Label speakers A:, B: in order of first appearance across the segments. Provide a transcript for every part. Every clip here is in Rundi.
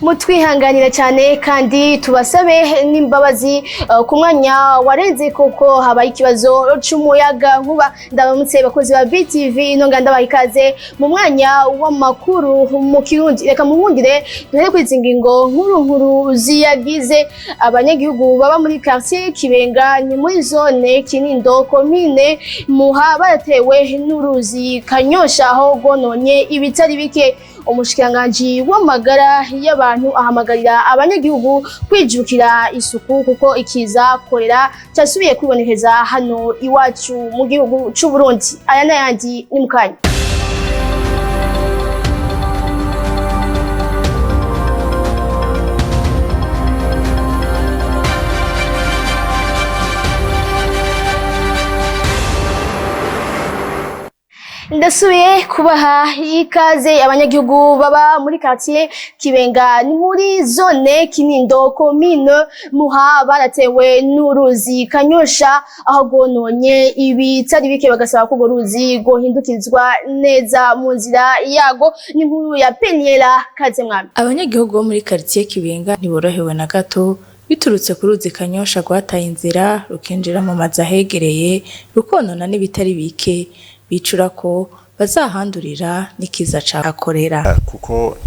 A: Mutwihanganira cyane kandi tubasabe n'imbabazi ku mwanya warenze kuko habaye ikibazo c'umuyaga nkuba. Ndabamutse bakozi ba BTV nonga ndabaha ikaze mu mwanya w'amakuru mu Kirundi. Reka muhundire duhere kuri izi ngingo nkuru nkuru ziyagize. Abanyagihugu baba muri quartier Kibenga, ni muri zone Kinindo, komine Muha, baratewe n'uruzi Kanyosha aho rwononye ibitari bike. Umushikiranganji w'amagara y'abantu ahamagarira abanyagihugu kwijukira isuku kuko ikiza korera cyasubiye kwibonekeza hano iwacu mu gihugu c'u Burundi. Aya n'ayandi ni mukanya. Ndasubiye kubaha ikaze. Abanyagihugu baba muri quartier Kibenga, ni muri zone Kinindo, komine Muha, baratewe n'uruzi Kanyosha aho rwononye ibitari bike, bagasaba ko urwo ruzi rwohindukizwa neza mu nzira yago. Ni inkuru ya Peniela Kazemwami.
B: Abanyagihugu bo muri quartier Kibenga ntiborohewe na gato biturutse ku ruzi Kanyosha rwataye inzira rukinjira mu mazu ahegereye, rukonona n'ibitari bike. Bicura ko bazahandurira n'ikiza ca korera.
C: Kuko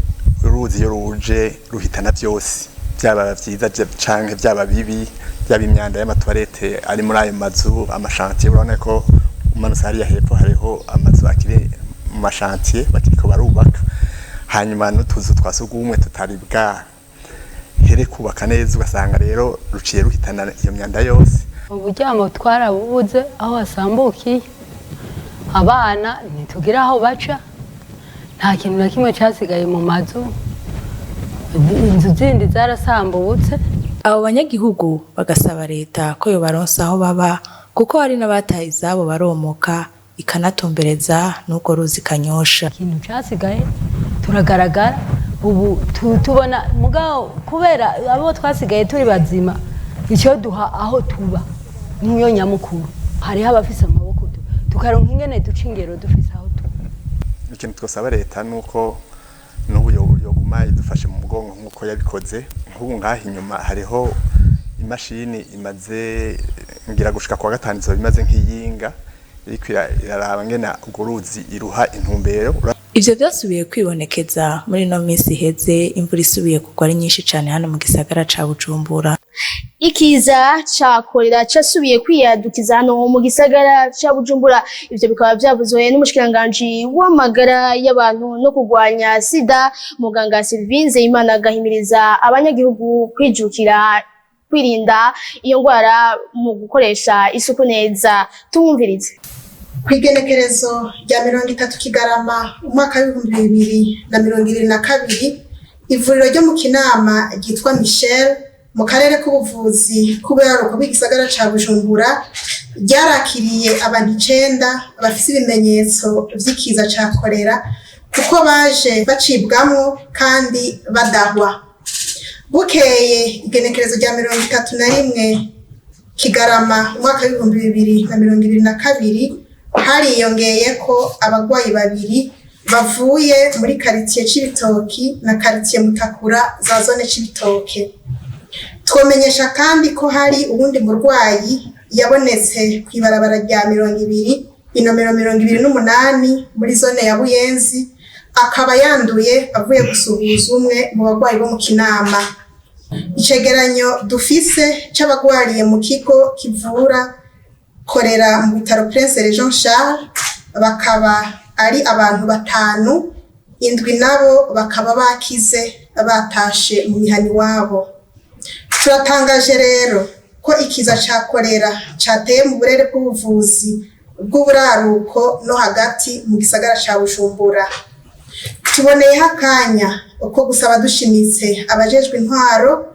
C: uruzi iyo ruje ruhitana byose, byaba vyiza canke byaba bibi, byaba imyanda y'amatoilette ari muri ayo mazu, amachantier. Urabona ko umanutse hariya hepfo hariho amazu akiri mu machantier bakiriko barubaka, hanyuma n'utuzu twa sugumwe tutari bwa here kubaka neza, ugasanga rero ruciye ruhitana iyo myanda yose.
D: Uburyamo twarabubuze aho hasambukiye, abana ntitugira aho baca, nta kintu na kimwe cyasigaye mu mazu, inzu zindi zarasambutse.
B: Abo banyagihugu bagasaba leta ko yobaronsa aho baba, kuko hari n'abataye izabo baromoka, ikanatumbereza n'urwo ruzi Kanyosha.
D: Ikintu cyasigaye turagaragara ubu tubona mugabo kubera abo twasigaye turi bazima, icyo duha aho tuba niyo nyamukuru. Hariho abafise amaboko, tukaronka ingene duca ingero dufise aho tuba.
C: Ikintu twosaba leta nuko n'ubu yoguma idufashe mu mugongo nk'uko yabikoze. Nk'ubu ngaha inyuma hariho imashini imaze ngira gushika kuwa gatanu izoba imaze nk'iyinga iriko iraraba ngena urwo ruzi iruha intumbero.
B: Ivyo vyasubiye kwibonekeza muri ino minsi iheze, imvura isubiye kugwa ari nyinshi cane hano mu gisagara ca Bujumbura.
A: Ikiza ca korera casubiye kwiyadukiza hano mu gisagara ca Bujumbura. Ivyo bikaba vyavuzwe n'umushikiranganji w'amagara y'abantu no kurwanya sida, muganga Sylvie Nzeyimana, agahimiriza abanyagihugu kwijukira kwirinda iyo ngwara mu gukoresha isuku neza. Tumwumvirize.
E: Kw'igenekerezo rya 30 Kigarama umwaka w'2022, ivuriro ryo mu Kinama ryitwa Michel mu karere k'ubuvuzi k'uburaruko bw'igisagara ca Bujumbura ryarakiriye abantu 9 bafise ibimenyetso vy'ikiza ca korera, kuko baje bacibwamwo kandi badahwa. Bukeye igenekerezo rya 31 Kigarama umwaka w'2022, hariyongeye ko abagwayi babiri bavuye muri karitiye Cibitoki na karitiye Mutakura za zone Cibitoke. Twomenyesha kandi ko hari uwundi murwayi yabonetse kw'ibarabara rya 20, inomero 28, muri zone ya Buyenzi, akaba yanduye avuye gusuhuza umwe mu bagwayi bo mu Kinama. Icegeranyo dufise c'abagwariye mu kigo kivura korera mu bitaro Prince Jean Charles bakaba ari abantu 5, 7 nabo bakaba bakize batashe mu mihana iwabo. Turatangaje rero ko ikiza ca korera cateye mu burere bw'ubuvuzi bw'uburaruko no hagati mu gisagara ca Bujumbura. Tuboneyeho akanya uko gusaba dushimitse abajejwe intwaro,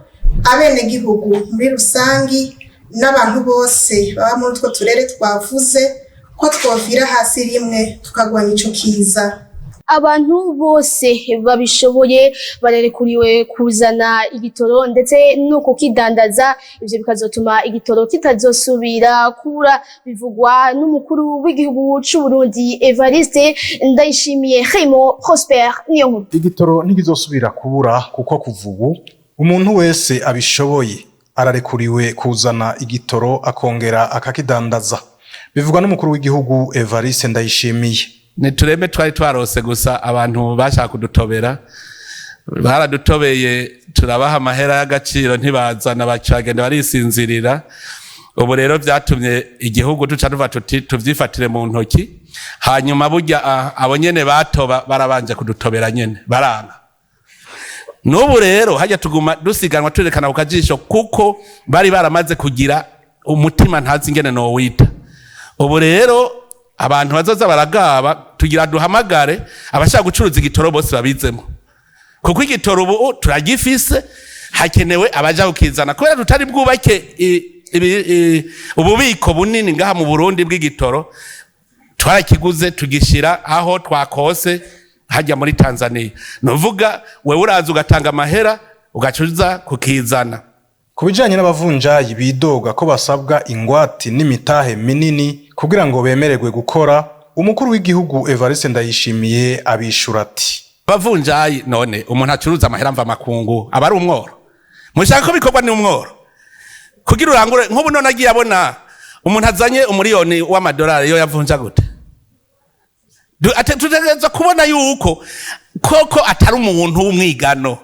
E: abenegihugu muri rusangi n'abantu bose baba muri utwo turere twavuze ko twovira hasi rimwe tukagwanya ico kiza.
A: Abantu bose babishoboye barerekuriwe kuzana igitoro ndetse no kukidandaza, ivyo bikazotuma igitoro kitazosubira kubura, bivugwa n'umukuru w'igihugu c'u Burundi Evariste Ndayishimiye. Raymond Prosper niyo nkuru.
F: Igitoro ntigizosubira kubura, kuko kuva ubu umuntu wese abishoboye ararekuriwe kuzana igitoro akongera akakidandaza, bivugwa n'umukuru w'igihugu Evariste Ndayishimiye.
G: Nitureme twari twarose gusa abantu bashaka kudutobera, baradutobeye, turabaha amahera y'agaciro ntibazana, bacagenda barisinzirira. Ubu rero vyatumye igihugu tuca tuva tuti tuvyifatire mu ntoki. Hanyuma burya abo nyene batoba barabanje kudutobera nyene baranga. N'ubu rero hajya tuguma dusiganwa turerekana ku kajisho, kuko bari baramaze kugira umutima ntazi ingene nowita. Ubu rero abantu bazoza baragaba, tugira duhamagare abashaka gucuruza igitoro bose babizemo, kuko igitoro ubu turagifise, hakenewe abaja kukizana. Kubera tutari bwubake ububiko bunini ngaha mu Burundi bw'igitoro, twarakiguze tugishira aho twakose hajya muri Tanzania. Nuvuga wewe uraza ugatanga amahera ugacuza kukizana.
F: Ku bijanye n'abavunjayi bidoga ko basabwa ingwati n'imitahe minini kugira ngo bemererwe gukora, umukuru w'igihugu Evariste Ndayishimiye abishura ati:
G: Bavunjayi, none umuntu acuruza amahera mva makungu aba ari umworo? Mushaka ko bikorwa ni umworo kugira urangure? Nk'ubu none agiye abona umuntu azanye umuriyoni w'amadolari, yo yavunja gute? Tutegerezwa kubona yuko koko atari umuntu w'umwigano.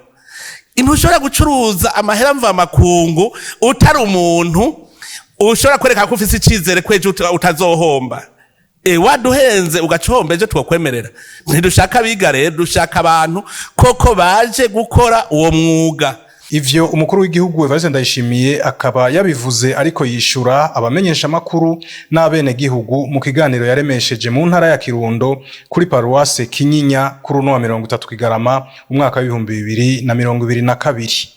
G: Ntushobora gucuruza amahera mva makungu utari umuntu ushobora kwereka ko ufise icizere ko ejo utazohomba. Waduhenze ugacomba, ejo twokwemerera? Ntidushaka abiga rero, dushaka abantu koko baje gukora uwo mwuga.
F: Ivyo umukuru w'igihugu Evariste Ndayishimiye akaba yabivuze ariko yishura abamenyesha makuru n'abenegihugu mu kiganiro yaremesheje mu ntara ya Kirundo kuri paruwase Kinyinya kuri uno wa 30 Kigarama umwaka w'2022.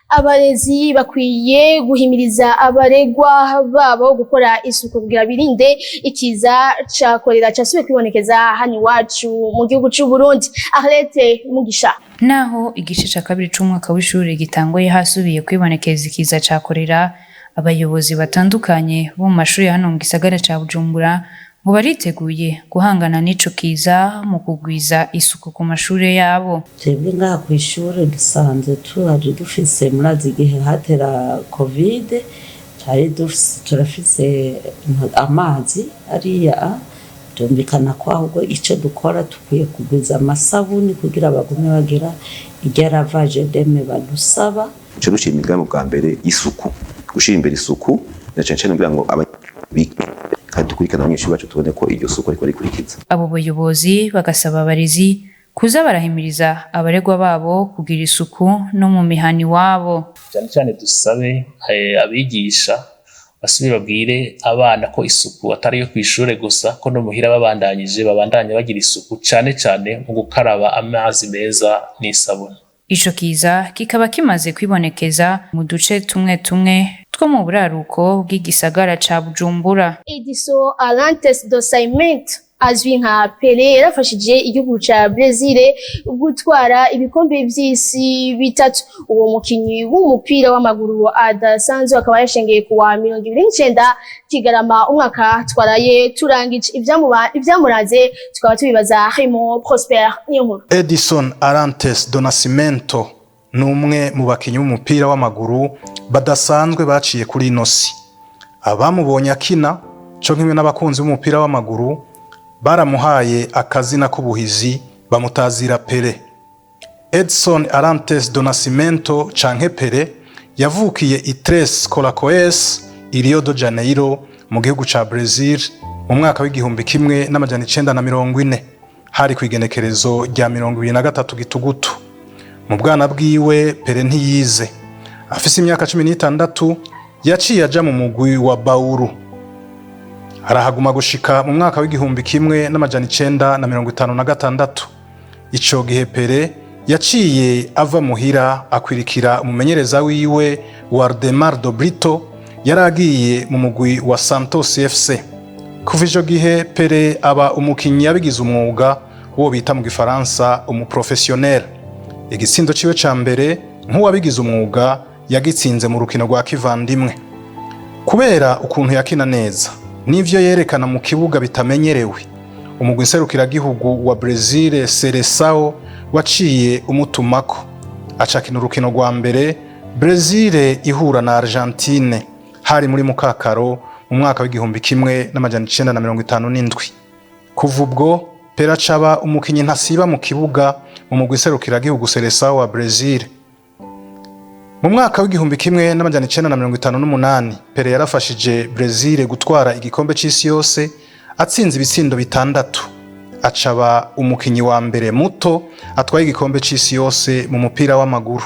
A: Abarezi bakwiye guhimiriza abaregwa babo gukora isuku kugira birinde ikiza ca kolera casubiye kwibonekeza hano iwacu mu gihugu c'u Burundi. Arlette Mugisha.
H: Naho igice ca kabiri c'umwaka w'ishuri gitanguye hasubiye kwibonekeza ikiza ca korera, abayobozi batandukanye bo mu mashuri hano mu gisagara ca Bujumbura ngo bariteguye guhangana n'ico kiza mu kugwiza isuku ku mashure yabo.
I: Twebwe ngaha kw'ishure dusanzwe tuhari dufise, murazi igihe hatera COVID, twari turafise amazi ariya. Byumvikana ko ahubwo icyo dukora dukwiye kugwiza amasabuni kugira bagume bagira irya lavage de mains badusaba.
J: Ico dushira imigambi bwa mbere isuku, gushira imbere isuku na cane cane kugira ngo kandi dukurikirane abanyeshuri bacu, tubone ko iryo suku ariko rikurikiza.
H: Abo bayobozi bagasaba abarezi kuza barahimiriza abaregwa babo kugira isuku no mu mihana iwabo.
K: Cyane cyane dusabe abigisha basubire babwire abana ko isuku atari iyo kw'ishure gusa, ko no muhira babandanyije babandanya bagira isuku, cane cane mu gukaraba amazi meza n'isabune.
H: Ico kiza kikaba kimaze kwibonekeza mu duce tumwe tumwe two mu buraruko bw'igisagara ca Bujumbura.
A: Edison Arantes do Nascimento azwi nka Pele yarafashije igihugu ca Brazil gutwara ibikombe vy'isi bitatu. Uwo mukinyi w'umupira w'amaguru adasanzwe akaba yashengeye kuwa 29 Kigarama umwaka twaraye turangije. Ivyamuranze tukaba tubibaza Raymond Prosper niyo nkuru.
F: Edison Arantes do Nascimento ni umwe mu bakinyi b'umupira w'amaguru badasanzwe baciye kuri ino si. Abamubonye akina co kimwe n'abakunzi b'umupira w'amaguru baramuhaye akazina k'ubuhizi, bamutazira Pele. Edson Arantes do Nascimento canke Pele yavukiye i Tres Coracoes i Rio de Janeiro mu gihugu ca Brazil mu mwaka w'1940, hari kw'igenekerezo rya 23 Gitugutu. Mu bwana bwiwe Pele ntiyize. Afise imyaka 16 yaciye aja mu mugwi wa Bauru, arahaguma gushika mu mwaka w'1956. Ico gihe Pele yaciye ava muhira akwirikira umumenyereza wiwe Waldemar do Brito yari agiye mu mugwi wa Santos FC. Kuva ico gihe Pele aba umukinyi yabigize umwuga. Uwo bita mu gifaransa umuprofessionnel. Igitsindo ciwe ca mbere nk'uwabigize umwuga yagitsinze mu rukino rwa kivandimwe. Kubera ukuntu yakina neza n'ivyo yerekana mu kibuga bitamenyerewe, umugwi nserukiragihugu wa Brazil Seleção waciye umutumako, acakina urukino rwa mbere Brazil ihura na Argentine. Hari muri mukakaro mu mwaka w'1957. Kuva ubwo Pele acaba umukinyi ntasiba mu kibuga mu mugwi nserukiragihugu Seleção wa Brazil. Mu mwaka w'1958 Pele yarafashije Brazil gutwara igikombe c'isi yose, atsinze ibitsindo 6, acaba umukinyi wa mbere muto atwaye igikombe c'isi yose mu mupira w'amaguru.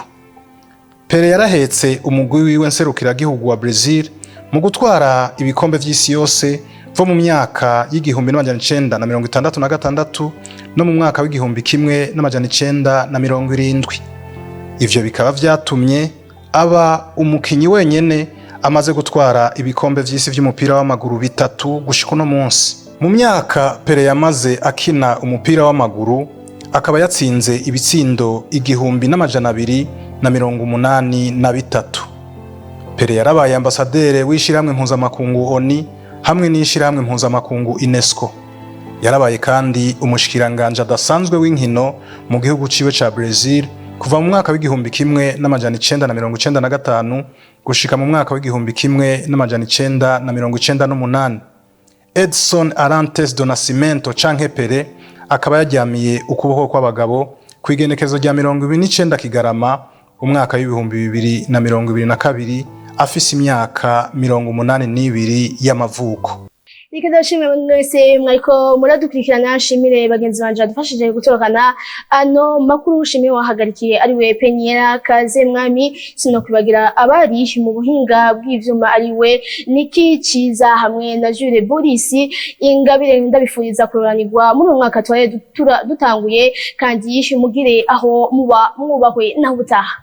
F: Pele yarahetse umugwi wiwe nserukiragihugu wa Brazil mu gutwara ibikombe vy'isi yose vo mu myaka y'1966 no mu mwaka w'1970. Ivyo bikaba vyatumye aba umukinyi wenyene amaze gutwara ibikombe vy'isi vy'umupira w'amaguru bitatu gushika uno munsi. Mu myaka Pele yamaze akina umupira w'amaguru, akaba yatsinze ibitsindo 1283. Pele yarabaye ambasaderi w'ishirahamwe mpuzamakungu ONU hamwe n'ishirahamwe mpuzamakungu UNESCO. Yarabaye kandi umushikiranganje adasanzwe w'inkino mu gihugu ciwe ca Brazil kuva mu mwaka w'1995 gushika mu mwaka w'1998. Edson Arantes do Nascimento canke Pele akaba yaryamiye ukuboko kw'abagabo kw'igenekezo rya 29 Kigarama umwaka w'2022, afise imyaka 82 y'amavuko.
A: Reka ndashimire mwese mwariko muradukurikirana, nshimire bagenzi banje badufashije gutorokana ano makuru, nshimire wahagarikiye ariwe Peniera Kaze Mwami, sinokwibagira abari mu buhinga bw'ivyuma ariwe Niki Ciza hamwe na Jules Boris Ingabire. Ndabifuriza kuroranirwa muri uyu mwaka twari dutanguye, kandi mugire aho muba mwubahwe naho ubutaha.